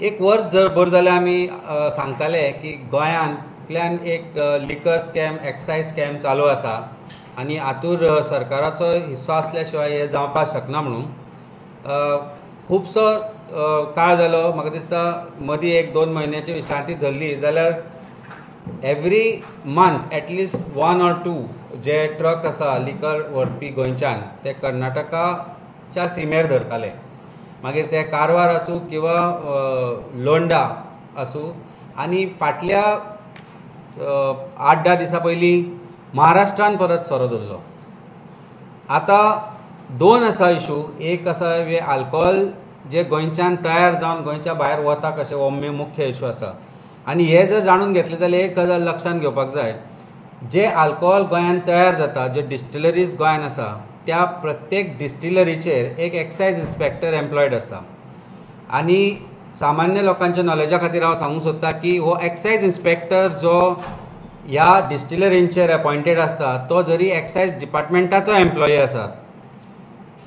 एक वर्स जर भर जाल्यार आमी सांगताले की गोंयांतल्यान एक लिकर स्कॅम, एक्सायज स्कॅम चालू आसा आनी हातूर सरकाराचो हिस्सो आसल्या शिवाय हें जावपाक शकना म्हणून. खुबसो काळ जालो, म्हाका दिसता मदीं एक दोन म्हयन्याची विश्रांती धरली जाल्यार every month at least 1 or 2 J truck आसा लिकर व्हरपी गोंयच्यान ते कर्नाटकाच्या सिमेर धरताले. मागीर ते कारवार आसूं किंवा लोंडा आसूं. आनी फाटल्या 8-10 दिसां पयलीं महाराष्ट्रान परत सोरो धरलो. आतां दोन आसा इशू. एक आसा हे आल्कोहोल जे गोंयच्यान तयार जावन गोंयच्या भायर वता कशें, हो मुख्य इशू आसा. आनी हे जर जाणून घेतले जाल्यार एक गजाल लक्षांत घेवपाक जाय, जे आल्कोहोल गोंयांत तयार जाता, जे डिस्टिलरीज गोंयांत आसा, त्या प्रत्येक डिस्टिलरीचेर एक एक्सायज इन्स्पेक्टर एम्प्लॉयड आसता. आनी सामान्य लोकांच्या नॉलेजा खातीर हांव सांगूंक सोदतां की हो एक्सायज इन्स्पेक्टर जो ह्या डिस्टिलरींचेर अपॉयंटेड आसता तो जरी एक्सायज डिपार्टमेंटाचो एम्प्लॉई आसा,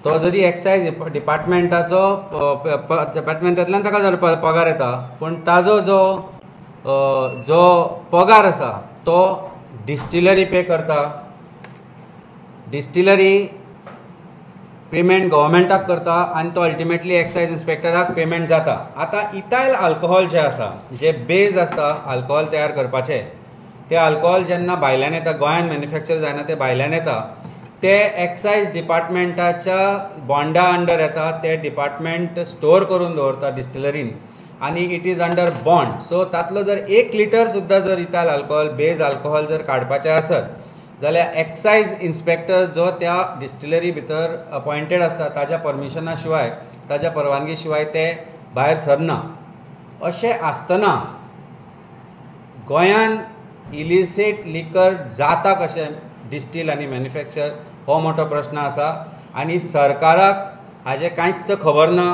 तो जरी एक्सायज डिपार्टमेंटाचो डिपार्टमेंटांतल्यान ताका जर पगार येता, पूण ताजो जो जो पगार आसा तो डिस्टिलरी पे करता. डिस्टिलरी पेमेंट गव्हर्मेंटाक करता आनी तो अल्टिमेटली एक्सायज इन्स्पेक्टराक पेमेंट जाता. आतां इथायल आल्कोहोल जें आसा, जे बेज आसता आल्कोहोल तयार करपाचें, तें आल्कोहोल जेन्ना भायल्यान येता, गोंयांत मॅन्युफॅक्चर जायना, तें भायल्यान येता, ते एक्सायज डिपार्टमेंटाच्या बॉन्डा अंडर येता. ते डिपार्टमेंट स्टोर करून दवरता डिस्टिलरीन आनी it is under bond. So तातलो जर 1 लिटर सुद्दां जर इथायल आल्कोहोल बेज आल्कोहोल जर काडपाचें आसत जाल्यार एक्सायज इन्स्पेक्टर जो त्या डिस्टिलरी भितर अपॉयंटेड आसता ताज्या परमिशना शिवाय, ताज्या परवानगी शिवाय ते भायर सरना. अशें आसतना गोंयान इलिसीट लिकर जाता कशें डिस्टील आनी मॅन्युफॅक्चर, हो मोठो प्रश्न आसा. आनी सरकाराक हाजें कांयच खबर ना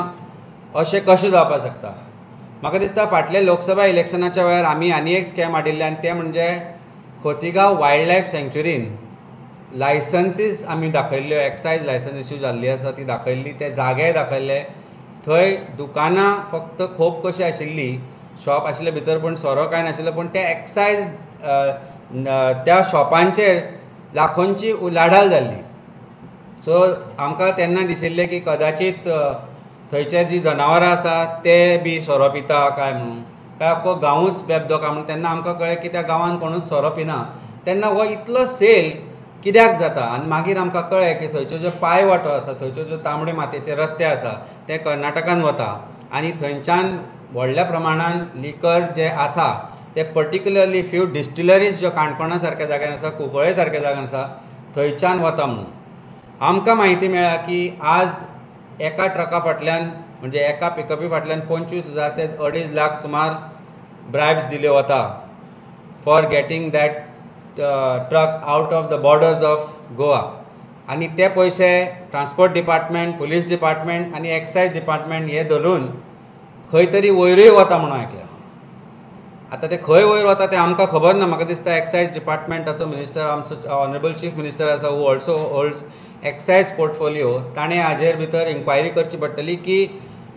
अशें कशें जावपाक शकता? म्हाका दिसता फाटल्या लोकसभा इलेक्शनाच्या वेळार आमी आनी एक स्कॅम हाडिल्ले आनी तें म्हणजे खोतिगांव वायल्ड लायफ सँक्चुरीन लायसन्सीस आमी दाखयल्ल्यो, एक्सायज लायसन्स इश्यू जाल्ली आसा ती दाखयल्ली, ते जागेय दाखयल्ले. थंय दुकानां फक्त खोप कशी आशिल्ली, शॉप आशिल्ले भितर, पूण सोरो कांय नाशिल्लो. पूण ते एक्सायज त्या शॉपांचेर लाखोंची उलाढाल जाल्ली. सो आमकां तेन्ना दिशिल्लें की कदाचीत थंयचे जी जनावरां आसा ते बी सोरो पिता काय म्हणून, काय अख्खो गांवूच बेबदो काय म्हणून. तेन्ना आमकां कळ्ळें की त्या गांवान कोणूच सोरो पिना. तेन्ना हो इतलो सेल कित्याक जाता? आनी मागीर आमकां कळ्ळें की थंयच्यो ज्यो पांयवाटो आसा, थंयच्यो ज्यो तांबडे मातयेचे रस्ते आसा ते कर्नाटकान वता आनी थंयच्यान व्हडल्या प्रमाणान लिकर जे आसा ते पर्टिक्युलरली फ्यू डिस्टिलरीज ज्यो काणकोणा सारक्या जाग्यार आसा, कुंकळे सारक्या जाग्यार आसा, थंयच्यान वता म्हणून आमकां म्हायती मेळ्ळा की आज एका ट्रका फाटल्यान, म्हणजे एका पिकअपी फाटल्यान 25,000 ते 2.5 लाख सुमार ब्रायब्स दिल्यो वता for getting that truck out of the borders of Goa. आनी ते पयशे ट्रान्सपोर्ट डिपार्टमेंट, पुलीस डिपार्टमेंट आनी एक्सायज डिपार्टमेंट हे धरून खंय तरी वयरूय वता म्हणून आयकलें. आतां ते खंय वयर वता तें आमकां खबर ना. म्हाका दिसता एक्सायज डिपार्टमेंटाचो मिनिस्टर, आमचो ऑनरेबल चीफ मिनिस्टर आसा, who also holds excise portfolio, ताणें हाजेर भितर इन्क्वायरी करची पडटली की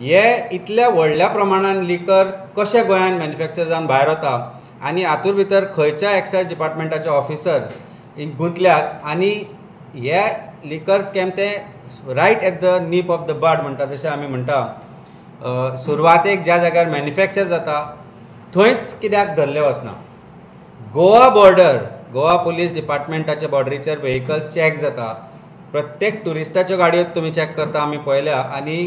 हे इतल्या व्हडल्या प्रमाणान लिकर कशें गोंयांत मॅन्युफॅक्चर जावन भायर वता आनी हातूंत भितर खंयच्या एक्सायज डिपार्टमेंटाचे ऑफिसर्स गुंतल्यात आनी हे लिकर स्कॅम ते right at the nip of the bud म्हणटा तशें आमी म्हणटा, सुरवातेक ज्या जाग्यार मॅन्युफॅक्चर जाता थंयच कित्याक धरले वचना. गोवा बॉर्डर, गोवा पुलीस डिपार्टमेंटाच्या बॉर्डरीचेर व्हेकल्स चॅक जाता, प्रत्येक ट्युरिस्टाच्यो गाडयो तुमी चॅक करता आमी पळयल्या आनी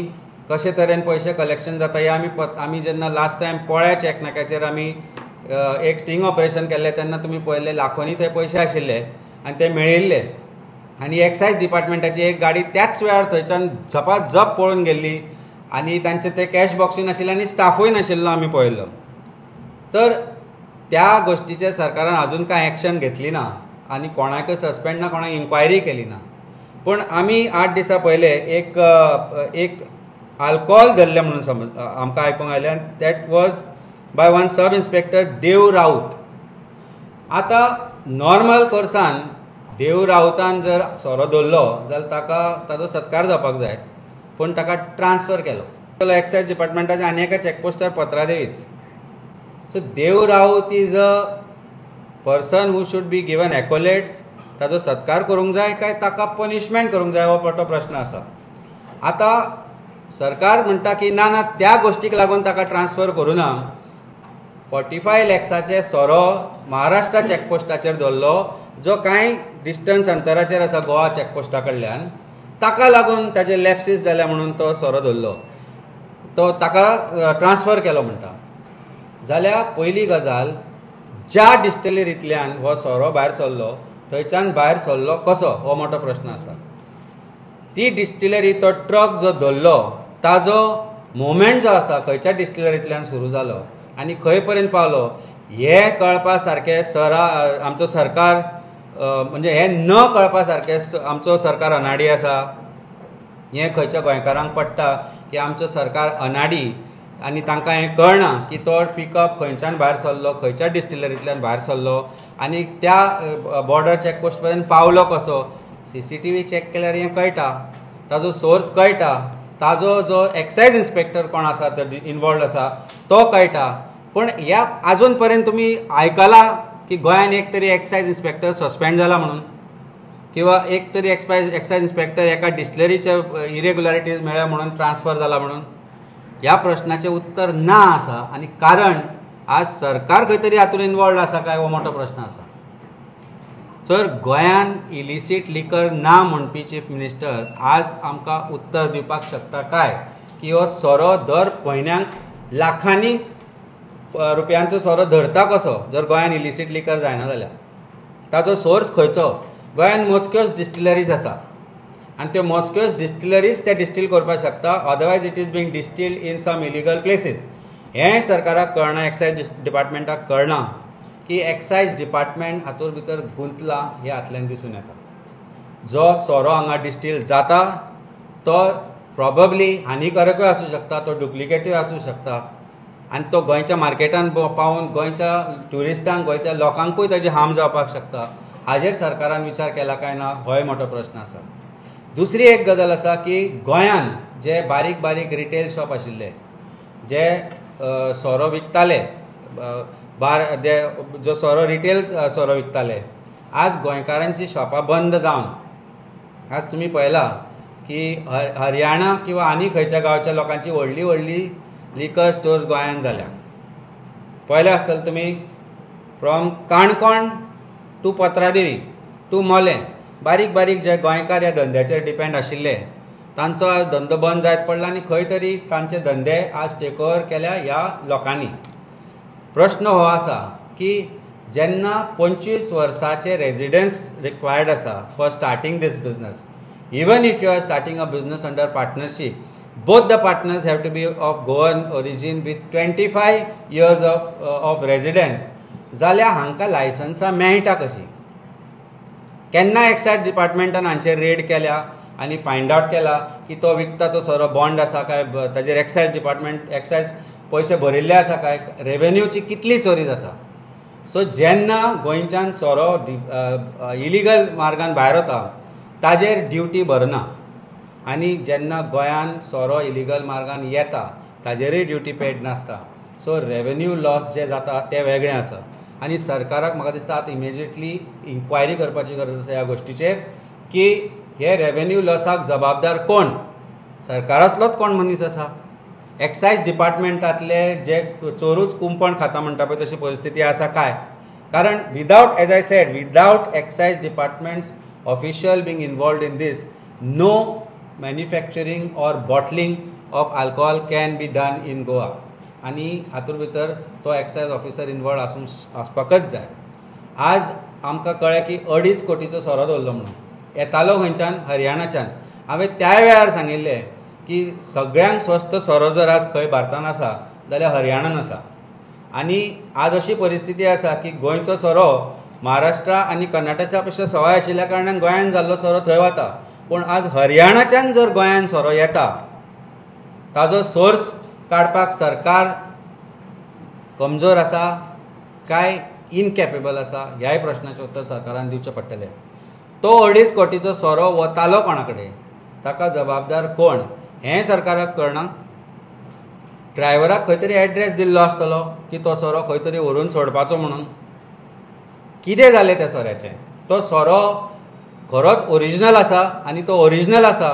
कशे तरेन पयशे कलेक्शन जाता हे आमी आमी जेन्ना लास्ट टायम पोळ्या चॅक नाक्याचेर आमी एक स्टिंग ऑपरेशन केल्लें तेन्ना तुमी पळयल्ले लाखोंनी थंय पयशे आशिल्ले आनी ते मेळिल्ले. आनी एक्सायज डिपार्टमेंटाची एक गाडी त्याच वेळार थंयच्यान झपाझप पळून गेल्ली आनी तांचे ते कॅश बॉक्सूय नाशिल्ले आनी स्टाफूय नाशिल्लो आमी पळयल्लो. तर त्या गोश्टीचेर सरकारान अजून कांय एक्शन घेतली ना आनी कोणाकय सस्पेंड ना, कोणाक इन्क्वायरी केली ना. पूण आमी 8 दिसां पयले एक एक आल्कोहोल धरलें म्हणून समज आमकां आयकूंक आयलें, that was by one sub inspector Dev Raut. आतां नॉर्मल कोर्सान देव राऊतान जर सोरो धरलो जाल्यार ताका ताजो सत्कार जावपाक जाय, पूण ताका ट्रान्सफर केलो. एक्सायज डिपार्टमेंटाच्या आनी एका चॅकपोस्टार पत्रादेवीच. So Dev Raut is a person who should be given accolades, ताजो सत्कार करूंक जाय काय ताका पनिशमेंट करूंक जाय हो मोठो प्रश्न आसा. आतां सरकार म्हणटा की ना ना त्या गोश्टीक लागून ताका ट्रान्सफर करूं ना. 45 लॅक्साचे सोरो महाराष्ट्र चॅकपोस्टाचेर धरलो जो कांय डिस्टन्स अंतराचेर आसा गोवा चॅकपोस्टा कडल्यान, ताका लागून ताजे लॅप्सीस जाल्या म्हणून तो सोरो धरलो, तो ताका ट्रान्सफर केलो म्हणटा. जाल्यार पयली गजाल, ज्या डिस्टिलरींतल्यान हो सोरो भायर सरलो थंयच्यान भायर सरलो कसो हो मोठो प्रश्न आसा. ती डिस्टिलरी तो ट्रक जो धरलो ताजो मुवमेंट जो आसा खंयच्या डिस्टिलरींतल्यान सुरू जालो आनी खंय पर्यंत पावलो हें कळपा सारकें सरा आमचो सरकार म्हणजे हें न कळपा सारकें आमचो सरकार अनाडी आसा. हें खंयच्या गोंयकारांक पडटा की आमचो सरकार अनाडी आनी तांकां हें कळना की तो पिकअप खंयच्यान भायर सरलो, खंयच्या डिस्टिलरींतल्यान भायर सरलो आनी त्या बॉर्डर चॅकपोस्ट पर्यंत पावलो कसो. CCTV check केल्यार हें कळटा, ताजो सोर्स कळटा, ताजो जो एक्सायज इन्स्पेक्टर कोण आसा तो इनवॉल्ड आसा तो कळटा. पूण ह्या आजून पर्यंत तुमी आयकलां की गोंयान एक तरी एक्सायज इन्स्पेक्टर सस्पेंड जाला म्हणून, किंवा एक तरी एक्सायज इन्स्पेक्टर एका डिस्टिलरीच्या इरेग्युलरिटीज मेळ्ळ्या म्हणून ट्रान्सफर जाला म्हणून? ह्या प्रश्नाचें उत्तर ना आसा. आनी कारण आज सरकार खंय तरी हातूंत इनवॉल्ड आसा काय हो मोठो प्रश्न आसा. सर गोंयान इलिसीट लिकर ना म्हणपी चीफ मिनिस्टर आज आमकां उत्तर दिवपाक शकता काय की हो सोरो दर म्हयन्याक लाखांनी रुपयांचो सोरो धरता कसो जर गोंयान इलिसीट लिकर जायना जाल्यार? ताजो सोर्स खंयचो? गोंयान मोजक्योच डिस्टिलरीज आसा आनी त्यो मोजक्योच डिस्टिलरीज ते डिस्टील करपाक शकता, otherwise it is being distilled in some illegal places. हें सरकाराक कळना, एक्सायज डिपार्टमेंटाक कळना की एक्सायज डिपार्टमेंट हातूंत भितर गुंतला हें हातल्यान दिसून येता. जो सोरो हांगा डिस्टील जाता तो प्रोबेबली हानिकारकूय आसूं शकता, तो डुप्लिकेटूय आसूं शकता आनी तो गोंयच्या मार्केटान पावून गोंयच्या ट्युरिस्टांक, गोंयच्या लोकांकूय ताजी हार्म जावपाक शकता. हाजेर सरकारान विचार केला काय ना होय मोठो प्रश्न आसा. दुसरी एक गजाल आसा की गोंयान जे बारीक बारीक रिटेल शॉप आशिल्ले जे सोरो विकताले, बार जो सोरो रिटेल सोरो विकताले, आज गोंयकारांची शॉपां बंद जावन आज तुमी पळयला की हरियाणा किंवा आनी खंयच्या गांवच्या लोकांची व्हडली व्हडली लिकर स्टोर्स गोंयान जाल्या. पळयले आसतले तुमी from Canacona to Patradevi to Mollem बारीक बारीक जे गोंयकार ह्या धंद्याचेर डिपेंड आशिल्ले तांचो आज धंदो बंद जायत पडला आनी खंय तरी तांचे धंदे आज टेक ओवर केल्या ह्या लोकांनी. प्रश्न हो आसा की जेन्ना 25 वर्साचे रेजिडन्स रिक्वायर्ड आसा for starting this business, even if you are starting a business under partnership, both the partners have to be of Goan origin with 25 years of residence, जाल्यार हांकां लायसन्सां मेळटा कशीं? केन्ना एक्सायज डिपार्टमेंटान हांचेर रेड केल्या आनी फायंड आवट केला की तो विकता तो सोरो बॉन्ड आसा काय, ताजेर एक्सायज डिपार्टमेंट एक्सायज पयशे भरिल्ले आसा काय, रेवेन्यूची कितली चोरी जाता. सो जेन्ना गोंयच्यान सोरो इलिगल मार्गान भायर वता ताजेर ड्युटी भरना आनी जेन्ना गोंयान सोरो इलिगल मार्गान येता ताजेरूय ड्युटी पेड नासता. सो रेवेन्यू लॉस जे जाता ते वेगळें आसा आनी सरकाराक म्हाका दिसता आतां इमिजिएटली इन्क्वायरी करपाची गरज आसा ह्या गोश्टीचेर की हे रेवेन्यू लॉसाक जबाबदार कोण, सरकारांतलोच कोण मनीस आसा, एक्सायज डिपार्टमेंटांतले जे चोरूच कुंपण खाता म्हणटा पळय तशी परिस्थिती आसा काय? कारण without, as I said, without excise departments official being involved in this, no manufacturing or bottling of alcohol can be done in Goa. आनी हातूंत भितर तो एक्सायज ऑफिसर इनवॉल्व आसपाकच जाय. आज आमकां कळ्ळें की 2.5 कोटीचो सोरो दवरलो म्हणून, येतालो खंयच्यान? हरियाणाच्यान. हांवें त्याय वेळार सांगिल्लें की सगळ्यांक स्वस्त सोरो जर आज खंय भारतान आसा जाल्यार हरियाणान आसा. आनी आज अशी परिस्थिती आसा की गोंयचो सोरो महाराष्ट्र आनी कर्नाटका पेक्षा सवाय आशिल्ल्या कारणान गोंयान जाल्लो सोरो थंय वता, पूण आज हरियाणाच्यान जर गोंयान सोरो येता ताजो सोर्स काडपाक सरकार कमजोर आसा काय इनकॅपेबल आसा ह्याय प्रश्नाचें उत्तर सरकारान दिवचें पडटलें. तो 2.5 कोटीचो सोरो वतालो कोणा कडेन, ताका जबाबदार कोण हें सरकाराक कळना. ड्रायव्हराक खंय तरी एड्रेस दिल्लो आसतलो की तो सोरो खंय तरी व्हरून सोडपाचो म्हणून. कितें जालें त्या सोऱ्याचें? तो सोरो खरोच ओरिजिनल आसा आनी तो ओरिजिनल आसा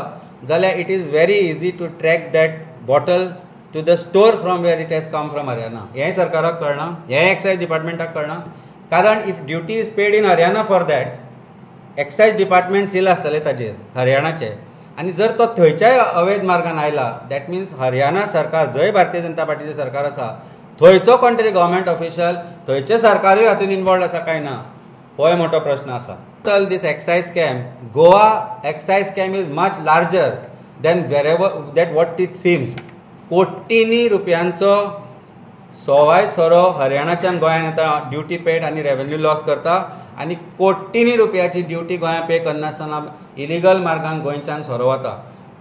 जाल्यार it is very easy to track that bottle to the store from where it has come from Haryana. हें सरकाराक कळना, हें एक्सायज डिपार्टमेंटाक कळना. कारण if duty is paid in Haryana for that, excise department seal आसतलें ताजेर हरियाणाचें, आनी जर तो थंयच्याय अवैध मार्गान आयला that means Haryana सरकार, जंय भारतीय जनता पार्टीचें सरकार आसा थंयचो कोण तरी गव्हर्मेंट ऑफिशियल, थंयचें सरकारूय हातूंत इनवॉल्ड आसा काय ना, होय मोठो प्रश्न आसा. Total this excise scam, Goa excise scam is much larger than wherever that what it seems. कोटींनी रुपयांचो सवाय सोरो हरियाणाच्यान गोंयांत येता, ड्युटी पेड आनी रेवेन्यू लॉस करता, आनी कोटींनी रुपयाची ड्युटी गोंयांत पे करनासतना इलिगल मार्गान गोंयच्यान सोरो वता.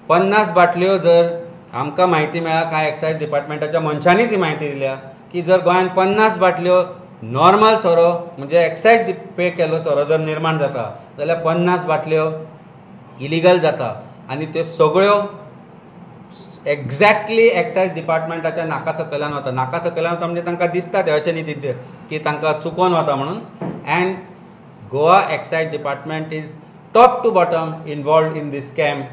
50 बाटल्यो जर आमकां म्हायती मेळ्ळा, कांय एक्सायज डिपार्टमेंटाच्या मनशांनीच ही म्हायती दिल्या की जर गोंयांत 50 बाटल्यो नॉर्मल सोरो म्हणजे एक्सायज पे केल्लो सोरो जर निर्माण जाता जाल्यार 50 बाटल्यो इलिगल जाता, आनी त्यो सगळ्यो एक्झॅक्टली एक्सायज डिपार्टमेंटाच्या नाका सकयल्यान वता. नाका सकयल्यान वता म्हणजे तांकां दिसता तें अशें न्ही की तांकां चुकोन वता म्हणून. And Goa excise department is top to bottom involved in this scam,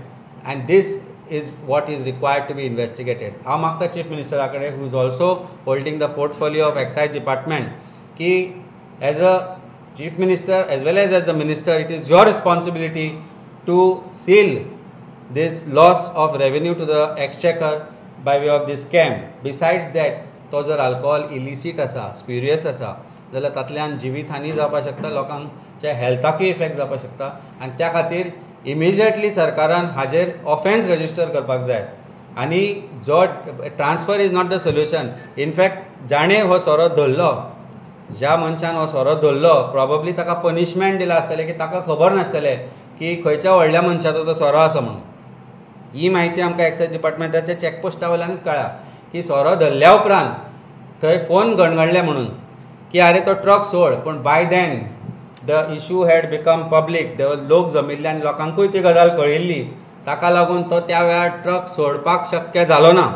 and this is what is required to be investigated. हांव मागता चीफ मिनिस्टरा कडेन, who is also holding the portfolio of excise department, की as a chief minister as well as the minister, it is your responsibility to seal this loss of revenue to the exchequer by way of this scam. Besides that, तो जर alcohol इलिसीट आसा, स्प्युरियस आसा, जाल्यार तातल्यान जिवीत हानी जावपाक शकता, लोकांच्या हेल्थाकूय इफेक्ट जावपाक शकता, आनी त्या खातीर इमिजिएटली सरकारान हाजेर ऑफेन्स रजिस्टर करपाक जाय. आनी जो transfer is not the solution. In fact जाणें हो सोरो धरलो, ज्या मनशान हो सोरो धरलो, प्रोबेबली ताका पनिशमेंट दिला आसतलें की ताका खबर नासतलें की खंयच्या व्हडल्या मनशाचो तो सोरो आसा म्हणून. ही म्हायती आमकां एक्सायज डिपार्टमेंटाच्या चॅकपोस्टा वयल्यानूच कळ्ळा की सोरो धरल्या उपरांत थंय फोन गणगणले म्हणून की आरे तो ट्रक सोड, पूण by then the issue had become public. लोक जमिल्ले आनी लोकांकूय ती गजाल कळिल्ली, ताका लागून तो त्या वेळार ट्रक सोडपाक शक्य जालो ना.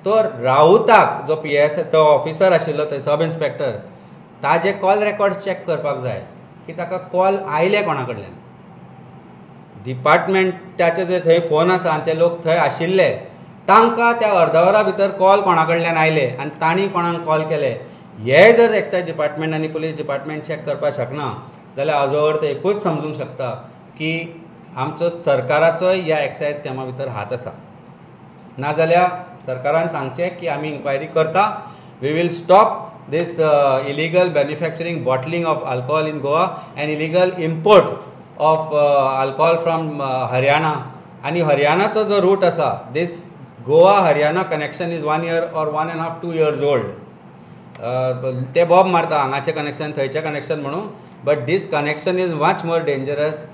तो राऊताक जो पी एस तो ऑफिसर आशिल्लो थंय सब इन्स्पेक्टर, ताजे कॉल रेकॉर्ड चॅक करपाक जाय की ताका कॉल आयले कोणा कडल्यान. डिपार्टमेंटाचे जे थंय फोन आसा आनी ते लोक थंय आशिल्ले, तांकां त्या अर्द वरा भितर कॉल कोणा कडल्यान आयले आनी तांणी कोणाक कॉल केले, हे जर एक्सायज डिपार्टमेंट आनी पुलीस डिपार्टमेंट चॅक करपाक शकना जाल्यार हाजो अर्थ एकूच समजूंक शकता की आमचो सरकाराचोय ह्या एक्सायज स्कॅमा भितर हात आसा. नाजाल्यार सरकारान सांगचें की आमी इन्क्वायरी करता, we will stop this illegal manufacturing, bottling of alcohol in Goa and illegal import of alcohol from Haryana. आनी हरियाणाचो जो रूट आसा, this Goa Haryana connection is 1 year or 1.5-2 years old. ते बॉब मारता हांगाचें कनेक्शन थंयचें कनेक्शन म्हणून, but this connection is much more dangerous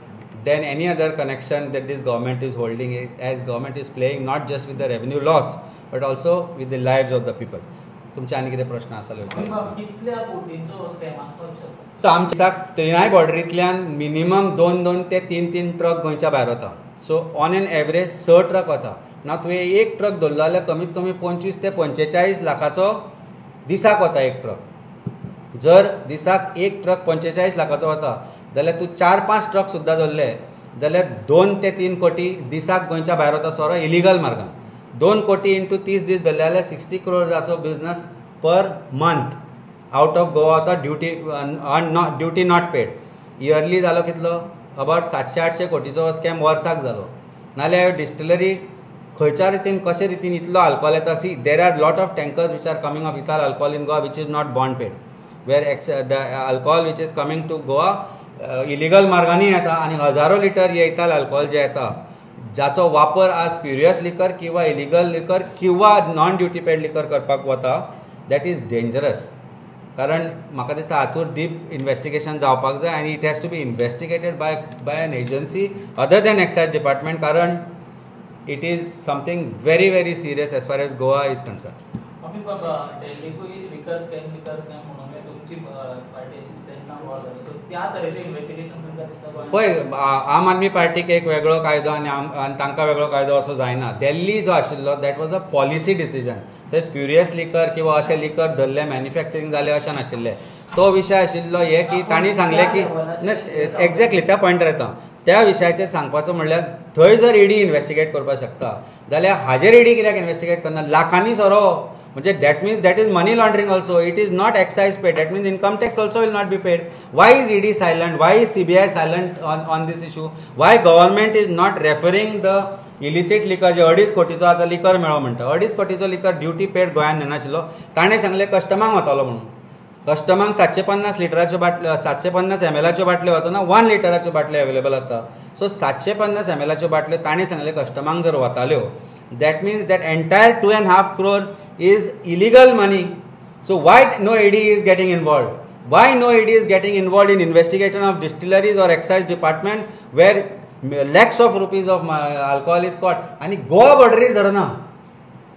than any other connection that this government is holding, it as government is playing not just with the revenue loss but also with the lives of the people. तुमचे आनी कितें प्रश्न आसा? So आमच्या दिसाक तिनाय बॉर्डरींतल्यान minimum 2-2 ते 3-3 truck गोंयच्या भायर वता. So on an average 6 truck वता. ना तुवें एक ट्रक धरलो जाल्यार कमीत कमी 25 ते 45 लाखाचो दिसाक वता एक ट्रक. जर दिसाक एक ट्रक 45 लाखाचो वता जाल्यार तूं 4-5 ट्रक सुद्दां धरले जाल्यार 2 ते 3 कोटी दिसाक गोंयच्या भायर वता सोरो इलिगल मार्गान. 2 कोटी इंटू 30 दीस धरले जाल्यार 60 क्रोर्साचो business per month out of Goa वता, ड्युटी not paid. Yearly जालो कितलो? अबावट 700-800 कोटीचो स्कॅम वर्साक जालो. नाल्यार डिस्टिलरी खंयच्या रितीन कशे रितीन इतलो अल्कोहोल येता? See, there are lot of tankers which are coming of ethyl alcohol in Goa which is not bond paid, where the alcohol which is coming to Goa illegal मार्गांनी येता आनी हजारो लिटर हे इथाल अल्कोहोल जे येता, जाचो वापर आज स्प्युरियस लिकर किंवा इलिगल लिकर किंवा नॉन ड्युटी पेड लिकर करपाक वता, that is dangerous. कारण म्हाका दिसता हातूर डीप इन्वेस्टिगेशन जावपाक जाय आनी it has to be investigated by an agency other than excise department, कारण it is something very very serious as far as Goa is concern. पळय, आम आदमी पार्टीक एक वेगळो कायदो आनी तांकां वेगळो कायदो असो जायना. दिल्ली जो आशिल्लो that was a policy decision. थंय स्प्युरियस लिकर किंवा अशें लिकर धरलें मॅन्युफॅक्चरींग जालें अशें नाशिल्लें. तो विशय आशिल्लो हे की तांणी सांगलें की एक्झॅक्टली त्या पॉयंटार येता. त्या विशयाचेर सांगपाचो म्हणल्यार थंय जर ईडी इन्वेस्टिगेट करपाक शकता जाल्यार हाजेर ईडी कित्याक इन्वेस्टिगेट करना? लाखांनी सोरो म्हणजे that means that is money laundering also. It is not excise paid, that means income tax also will not be paid. Why is ED silent? Why is CBI silent on this issue? Why government is not referring the illicit liquor? जे 2.5 कोटीचो आतां liquor मेळ्ळो म्हणटा, 2.5 कोटीचो liquor duty पेड गोंयांत येनाशिल्लो. ताणें सांगलें कस्टमांक वतालो म्हणून. कस्टमांक 750 लिटराच्यो बाटल्यो, 750 ml बाटल्यो वचना, 1 लिटराच्यो बाटल्यो अवेलेबल आसता. सो 750 ml बाटल्यो ताणें सांगलें कस्टमांक जर वताल्यो, that means that entire 2.5 crores is illegal money. So why no ED is getting involved? Why no ED is getting involved in investigation of distilleries or excise department where lakhs of rupees of alcohol is caught? आनी गोवा बॉर्डरीर धरना,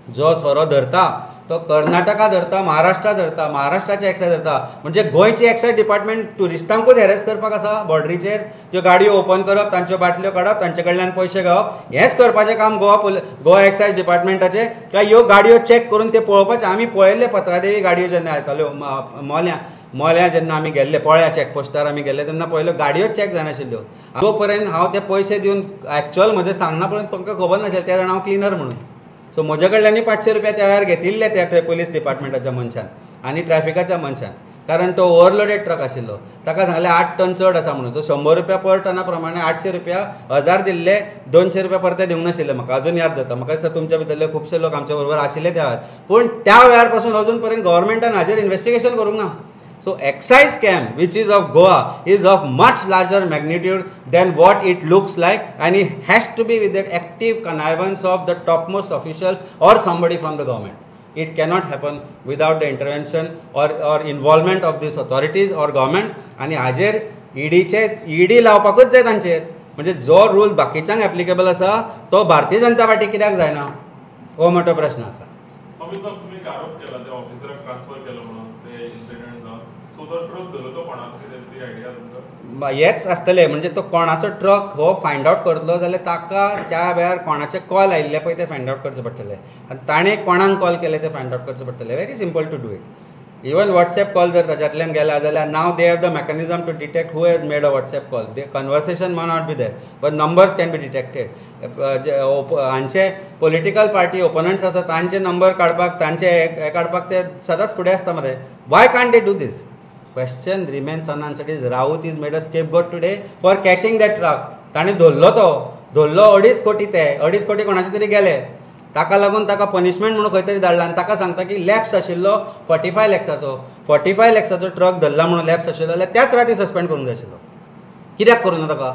जो सोरो धरता तो कर्नाटका धरता, महाराष्ट्रा धरता, महाराष्ट्राचे excise धरता. म्हणजे गोंयची एक्सायज डिपार्टमेंट ट्युरिस्टांकूच हॅरेस करपाक आसा बॉर्डरीचेर. त्यो गाडयो ओपन करप, तांच्यो बाटल्यो काडप, तांचे कडल्यान पयशे घेवप, हेंच करपाचें काम गोवा एक्सायज डिपार्टमेंटाचें. काय ह्यो गाडयो चॅक करून ते पळोवपाचें? आमी पळयल्ले पत्रादेवी गाडयो जेन्ना येताल्यो मोल्यां जेन्ना आमी गेल्ले पोळ्या चॅकपोस्टार आमी गेल्ले तेन्ना पळयल्यो गाडयोच चॅक जायनाशिल्ल्यो. जो पर्यंत हांव ते पयशे दिवन एक्चुअल म्हजें सांगना पर्यंत तुमकां खबर नाशिल्लें त्या जाणा हांव क्लिनर म्हणून. सो म्हजे कडल्यानूय 500 रुपया त्या वेळार घेतिल्ले त्या पोलीस डिपार्टमेंटाच्या मनशान आनी ट्रॅफिकाच्या मनशान, कारण तो ओवरलोडेड ट्रक आशिल्लो. ताका सांगलें 8 टन चड आसा म्हणून. सो 100 रुपया पर टना प्रमाणे 800 रुपया 1000 दिल्ले, 200 रुपया परते दिवंक नाशिल्ले. म्हाका अजून याद जाता, म्हाका दिसता तुमच्या भितरले खुबशे लोक आमच्या बरोबर आशिल्ले त्या वेळार. पूण त्या वेळार पासून अजून पर्यंत गव्हर्मेंटान हाजेर इन्वेस्टिगेशन करूंक ना. So excise scam which is of Goa is of much larger magnitude than what it looks like and it has to be with the active connivance of the topmost officials or somebody from the government. It cannot happen without the intervention or involvement of these authorities or government. आनी हाजेर ईडीचे ED लावपाकूच जाय तांचेर. म्हणजे जो rule बाकीच्यांक applicable आसा तो Bharatiya Janata party कित्याक जायना हो मोठो प्रश्न आसा. अमित बाब, तुम्ही आरोप केला त्या ऑफिसराक ट्रान्सफर केलो म्हणून ते इन्सिडेंट जावन, सो तो ट्रक धरलो तो कोणाचो कितें ती आयडिया तुमकां? हेच आसतलें, म्हणजे तो कोणाचो ट्रक हो फायंड आवट करतलो जाल्यार ताका त्या वेळार कोणाचे कॉल आयिल्ले पळय ते फायंड आवट करचे पडटले आनी ताणें कोणाक कॉल केले ते फायंड आवट करचे पडटले. Very simple to do it. Even WhatsApp call जर ताच्यातल्यान गेला जाल्यार now they have the mechanism to detect who has made a WhatsApp call. The conversation may not be there but numbers can be detected. हांचे political party ओपोनंट्स आसा तांचे number काडपाक, तांचे हे काडपाक ते सदांच फुडें आसता मरे. Why can't they do this? Question remains unanswered. Is Raut is made a scapegoat today for catching that truck. ताणें धरलो, तो धरलो 2.5 कोटी, ते 2.5 कोटी कोणाचे तरी गेले. ताका लागून ताका पनिशमेंट म्हणून खंय तरी धाडला आनी ताका सांगता की लॅप्स आशिल्लो 45 लॅक्साचो, 45 लॅक्साचो ट्रक धरला म्हणून लॅप्स आशिल्लो जाल्यार त्याच राती सस्पेंड करूंक जाय आशिल्लो. कित्याक करूं ना ताका?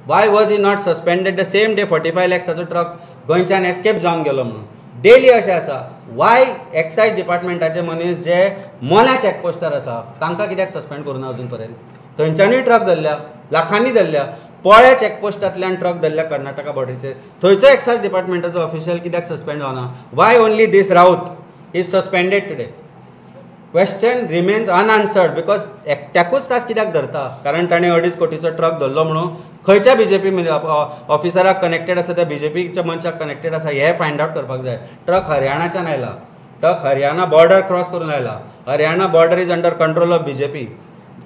Why was he not suspended the same day 45 लॅक्साचो truck गोंयच्यान एस्केप जावन गेलो म्हणून? डेली अशें आसा. वाय एक्सायज डिपार्टमेंटाचे मनीस जे मोल्या चॅकपोस्टार आसा तांकां कित्याक सस्पेंड करूं ना अजून पर्यंत? थंयच्यानूय ट्रक धरल्या, लाखांनी धरल्या. पोळ्या चॅकपोस्टांतल्यान ट्रक धरल्या कर्नाटका बॉर्डरीचेर, थंयचो एक्सायज डिपार्टमेंटाचो ऑफिशियल कित्याक सस्पेंड जावना? Why only this Raut is suspended today? Question remains unanswered because एकट्याकूच तास कित्याक धरता? कारण ताणें 2.5 कोटीचो ट्रक धरलो म्हणून खंयच्या बीजेपी ऑफिसराक कनेक्टेड आसा, त्या बीजेपीच्या मनशाक कनेक्टेड आसा हें फायंड आवट करपाक जाय. ट्रक हरियाणाच्यान आयला, ट्रक हरियाणा बॉर्डर क्रॉस करून आयला. Haryana border is under control of BJP.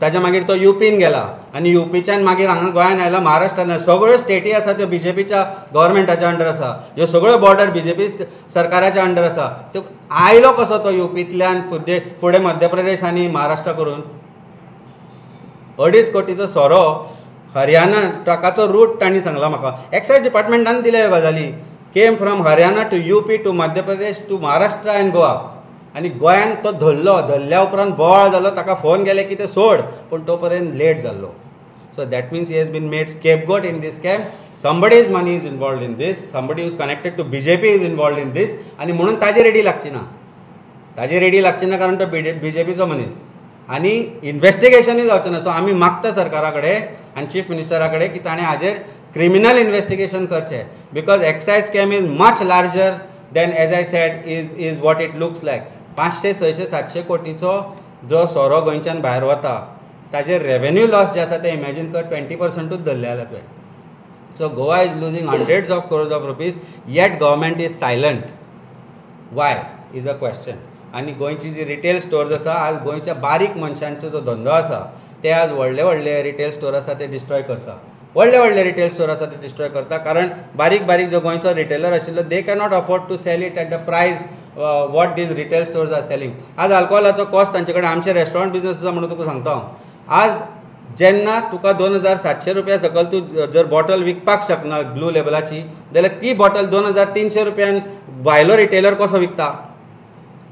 ताच्या मागीर तो युपीन गेला आनी युपीच्यान मागीर हांगा गोंयान आयला, महाराष्ट्रान. सगळ्यो स्टेटी आसा त्यो बीजेपीच्या गव्हर्मेंटाच्या अंडर आसा, ह्यो सगळ्यो बॉर्डर बीजेपी सरकाराच्या अंडर आसा. त्यो आयलो कसो तो युपींतल्यान फुडें फुडें मध्य प्रदेश आनी महाराष्ट्र करून? 2.5 कोटीचो सोरो हरियाणा ट्रकाचो रूट तांणी सांगला म्हाका. एक्सायज डिपार्टमेंटान दिल्या ह्यो गजाली. Came from Haryana to UP to Madhya Pradesh to Maharashtra and Goa. आनी गोंयान तो धरलो, धरल्या उपरांत बोवाळ जालो, ताका फोन गेले की ते सोड, पूण तो पर्यंत लेट जाल्लो. So that means he has been made scapegoat in this scam. Somebody's money is involved in this, somebody is connected to BJP is involved in this. आनी म्हणून ताजेर रेडी लागची ना, ताजेर रेडी लागची ना, कारण तो बीजेपीचो मनीस आनी इन्वेस्टिगेशनूय जावचें ना. सो आमी मागता सरकारा कडेन आनी चीफ मिनिस्टरा कडेन की ताणें हाजेर क्रिमिनल इन्वेस्टिगेशन करचें, because excise scam is much larger than, as I said, is what it looks like. 500, 600, 700 कोटीचो जो सोरो गोंयच्यान भायर वता ताजेर रेवेन्यू लॉस जे आसा ते इमॅजीन कर, 20% धरले जाल्यार तुवें. So Goa is losing hundreds of crores of rupees, yet government is silent. Why? Is a question. आनी गोंयची जी रिटेल स्टोर्स आसा, आज गोंयच्या बारीक मनशांचो जो धंदो आसा ते आज व्हडले व्हडले रिटेल स्टोर आसा ते डिस्ट्रॉय करता, व्हडले व्हडले रिटेल स्टोर आसा ते डिस्ट्रॉय करता, कारण बारीक बारीक जो गोंयचो रिटेलर आशिल्लो they cannot afford to sell it at the price what these retail stores are selling. आज अल्कोहोलाचो कॉस्ट तांचे कडेन, आमचे रेस्टॉरंट बिजनस आसा म्हणून तुका सांगता हांव, आज जेन्ना तुका 2700 रुपया सकयल तूं जर बॉटल विकपाक शकना ब्लू लेबलाची, जाल्यार ती बॉटल 2300 रुपयान भायलो रिटेलर कसो विकता?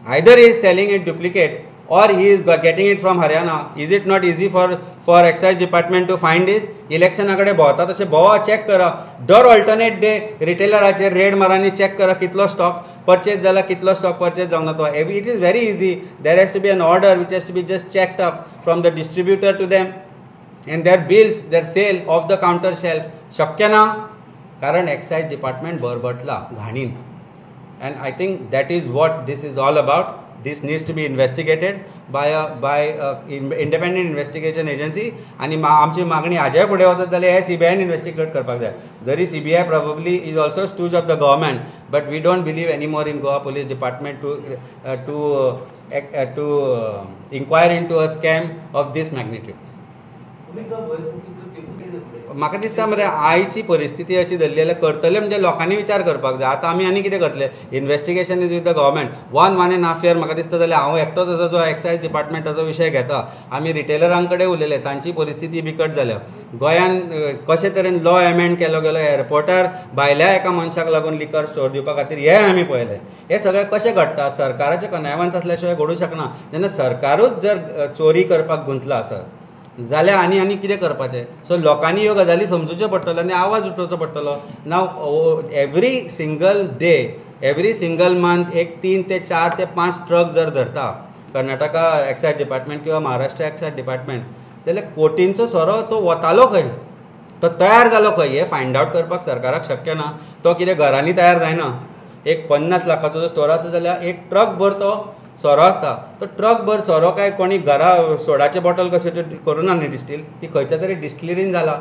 Either he is selling it duplicate or he is getting it from Haryana. Is it not easy for excise department to find this? इलेक्शना कडेन भोंवता तशें भोंवा, चॅक करा, दर ऑल्टरनेट डे रिटेलराचेर रेड मारा आनी चॅक करा कितलो स्टॉक परचेज जाला, कितलो स्टॉक परचेज जावना तो. It is very easy. There has to be an order which has to be just checked up from the distributor to them and their bills, their sale off the counter shelf. शक्य ना, कारण excise department बरबटला घाणीन. And I think that is what this is all about. This needs to be investigated by a independent investigation agency. आनी आमची मागणी हाज्याय फुडें वचत जाल्यार हे सीबीआयन इन्वेस्टिगेट करपाक जाय. जरी CBI probably is also stooge of the government, but we don't believe any more in Goa police department to inquire into a scam of this magnitude. म्हाका दिसता मरे आयची परिस्थिती अशी जाल्ली जाल्यार करतले म्हणजे लोकांनी विचार करपाक जाय. आतां आमी आनी कितें करतले? Investigation is with the government. 1.5 year म्हाका दिसता जाल्यार हांव एकटोच आसा जो एक्सायज डिपार्टमेंटाचो विशय घेता. आमी रिटेलरां कडेन उलयले, तांची परिस्थिती बिकट जाल्या. गोंयान कशे तरेन लॉ एमेंड केलो गेलो एअरपोर्टार भायल्या एका मनशाक लागून लिकर स्टोर दिवपा खातीर, हें आमी पळयलें. हें सगळें कशें घडटा? सरकाराचें कन्हायवन्स आसल्या शिवाय घडूंक शकना. जेन्ना सरकारूच जर चोरी करपाक गुंतला आसत जाल्यार आनी आनी कितें करपाचें? सो लोकांनी ह्यो गजाली समजुच्यो पडटल्यो आनी आवाज उठोवचो पडटलो. Now every single day, every single month एक 3 ते 4 ते 5 ट्रक जर धरता कर्नाटका एक्सायज डिपार्टमेंट किंवा महाराष्ट्र एक्सायज डिपार्टमेंट, जाल्यार कोटींचो सोरो तो वतालो खंय, तो तयार जालो खंय, हें फायंड आवट करपाक सरकाराक शक्य ना. तो कितें घरांनी तयार जायना. एक 50 लाखाचो जो स्टोर आसा जाल्यार एक ट्रक भर तो सोरो आसता. तो ट्रक भर सोरो काय कोणी घरा सोडाचे बॉटल कशें करुना न्ही डिस्टील, ती खंयच्या तरी डिस्टिलरीन जाला.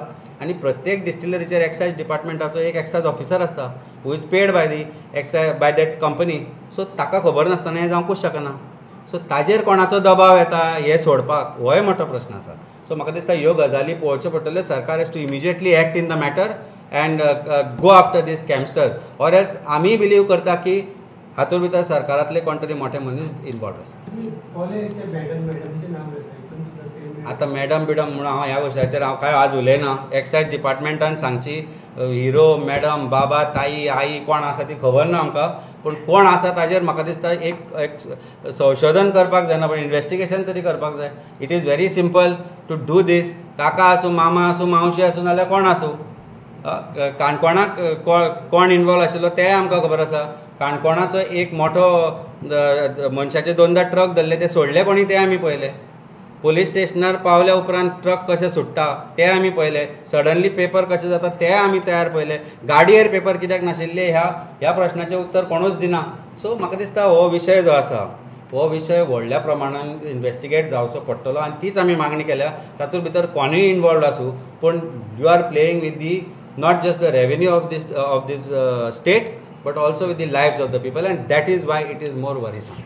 आनी प्रत्येक डिस्टिलरीचेर एक्सायज डिपार्टमेंटाचो एक एक्सायज ऑफिसर आसता who is paid by the excise by that company. So ताका खबर नासतना हें जावंकूच शकना. सो ताजेर कोणाचो दबाव येता हें सोडपाक होय मोठो प्रश्न आसा. सो म्हाका दिसता ह्यो गजाली पळोवच्यो पडटल्यो. सरकार has to immediately act in the matter and go after these scamsters, or else आमी बिलीव करता की हातूंत भितर सरकारांतले कोण तरी मोठे मनीस इनवॉल्व आसा. आतां मॅडम बिडम म्हणून हांव ह्या विशयाचेर हांव कांय आज उलयना. एक्सायज डिपार्टमेंटान सांगची हिरो मॅडम बाबा ताई आई कोण आसा ती खबर ना आमकां, पूण कोण आसा ताजेर म्हाका दिसता एक एक संशोधन करपाक जायना, पण इन्वेस्टिगेशन तरी करपाक जाय. It is very simple to do this. काका आसूं, मामा आसूं, मावशी आसूं, नाल्यार कोण आसूं, काणकोणाक कोण इनवॉल्व आशिल्लो तेंय आमकां खबर आसा. काणकोणाचो एक मोठो मनशाचे 2दा ट्रक धरले, ते सोडले कोणी ते आमी पळयले. पोलीस स्टेशनार पावल्या उपरांत ट्रक कशें सुट्टा ते आमी पळयले. सडनली पेपर कशें जाता ते आमी तयार पळयले. गाडयेर पेपर कित्याक नाशिल्ले ह्या प्रश्नाचें उत्तर कोणूच दिना. सो म्हाका दिसता हो विशय जो आसा हो विशय व्हडल्या प्रमाणान इन्वेस्टिगेट जावचो पडटलो आनी तीच आमी मागणी केल्या. तातूंत भितर कोणूय इनवॉल्वड आसूं, पूण you are playing with the not just the revenue of this state but also with the lives of the people, and that is why it is more worrisome.